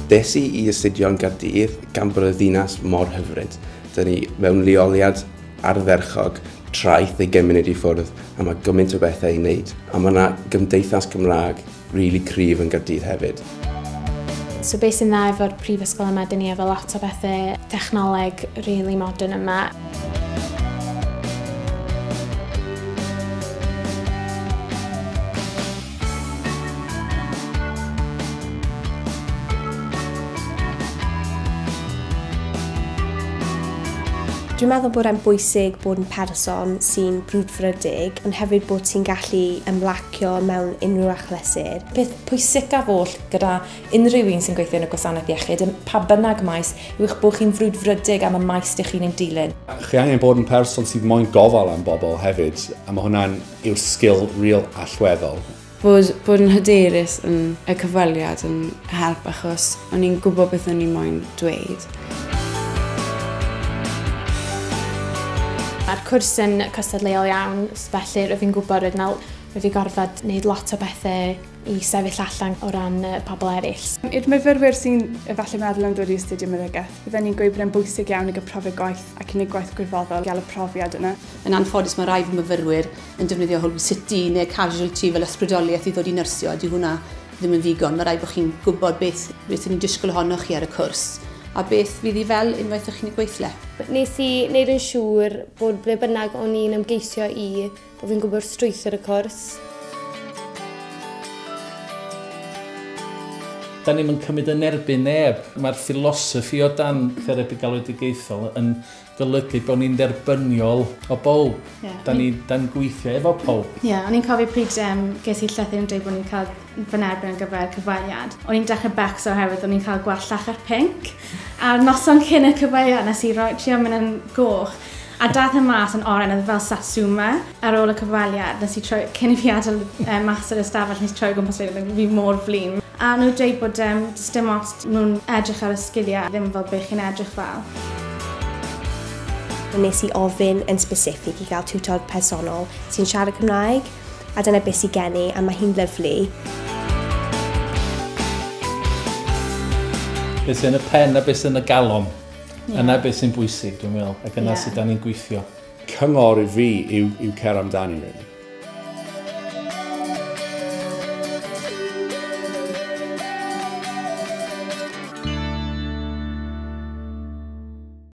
Des i i astudio yn Gaerdydd gan bod y ddinas mor hyfryd. Dyna ni mewn leoliad ardderchog, traeth ei gymuned i ffwrdd, a mae gymaint o bethau i wneud. A mae yna gymdeithas Gymraeg rili cryf yn Gaerdydd hefyd. So beth sy'n dda efo'r prifysgol yma, dyn ni efo lot o bethau technoleg really modern yma. Dwi'n meddwl bod e'n bwysig bod yn person sy'n brwdfrydig, ond hefyd bod ti'n gallu ymlacio mewn unrhyw achlysur. Peth pwysicaf oll gyda unrhyw un sy'n gweithio yn y gwasanaeth iechyd, yn pa bynnag maes, yw eich bod chi'n frwdfrydig am y maes dych chi'n ei dilyn. Chi angen bod yn person sydd moyn gofal am bobl hefyd, a mae hwnna'n yw'r sgil real allweddol. Bod yn hyderus yn y cyfweliad yn help achos o'n i'n gwybod beth o'n i'n moyn dweud. Mae'r cwrs yn cystadleuol iawn, felly rwyf fi'n gwybod rwyf fi gorfod wneud lot o bethau i sefyll allan o ran pobl eraill. I'r myfyrwyr sy'n efallai meddwl am ddod i astudio meddygaeth, bydden ni'n gweud bod e'n bwysig iawn i gael profiad gwaith ac i wneud gwaith gwirfoddol i gael y profiad yna. Yn anffodus mae rai fy myfyrwyr yn defnyddio Holby City neu Casualty fel ysbrydoliaeth i ddod i nyrsio, a di hwnna ddim yn ddigon. Mae rhaid bod chi'n gwybod beth ni'n disgwyl ohonoch chi ar y cwrs a beth fydd i fel unwaith ych chi'n y gweithle. Nes i wneud yn siŵr bod ble bynnag o'n i'n ymgeisio i, bod fi'n gwybod strwythur y cwrs. Da ni'm yn cymryd yn erbyn neb. Mae'r philosophy o dan therapi galwedigaethol yn golygu bod ni'n dderbyniol o bawb. Yeah. Da ni'n gweithio efo pawb. Ie, yeah, o'n i'n cofio pryd ges i llythyr yn dweud bod ni'n cael fy nerbyn ar gyfer cyfweliad. O'n i'n dechrau becso oherwydd o'n i'n cael gwallt llachar pinc. A'r noson cyn y cyfweliad nes i roi trio mynd yn goch. A dath e mas yn oren, oedd fel satsuma. Ar ôl y cyfweliad, nes i troi, cyn i fi adael mas o'r ystafell, nes i troi gwmpas fi mor flin. A nhw'n dweud bod dim ots nhw'n edrych ar y sgiliau, ddim fel beth chi'n edrych fel. Nes i ofyn yn specific i gael tiwtor personol sy'n siarad Cymraeg, a dyna beth sy'n gen i, a mae hi'n lyfli. Beth sy'n y pen a beth sy'n y galon. Yeah. Yna beth sy'n bwysig, dwi'n meddwl, ac yna sydd da ni'n gweithio. Cyngor i fi yw cer amdani, really.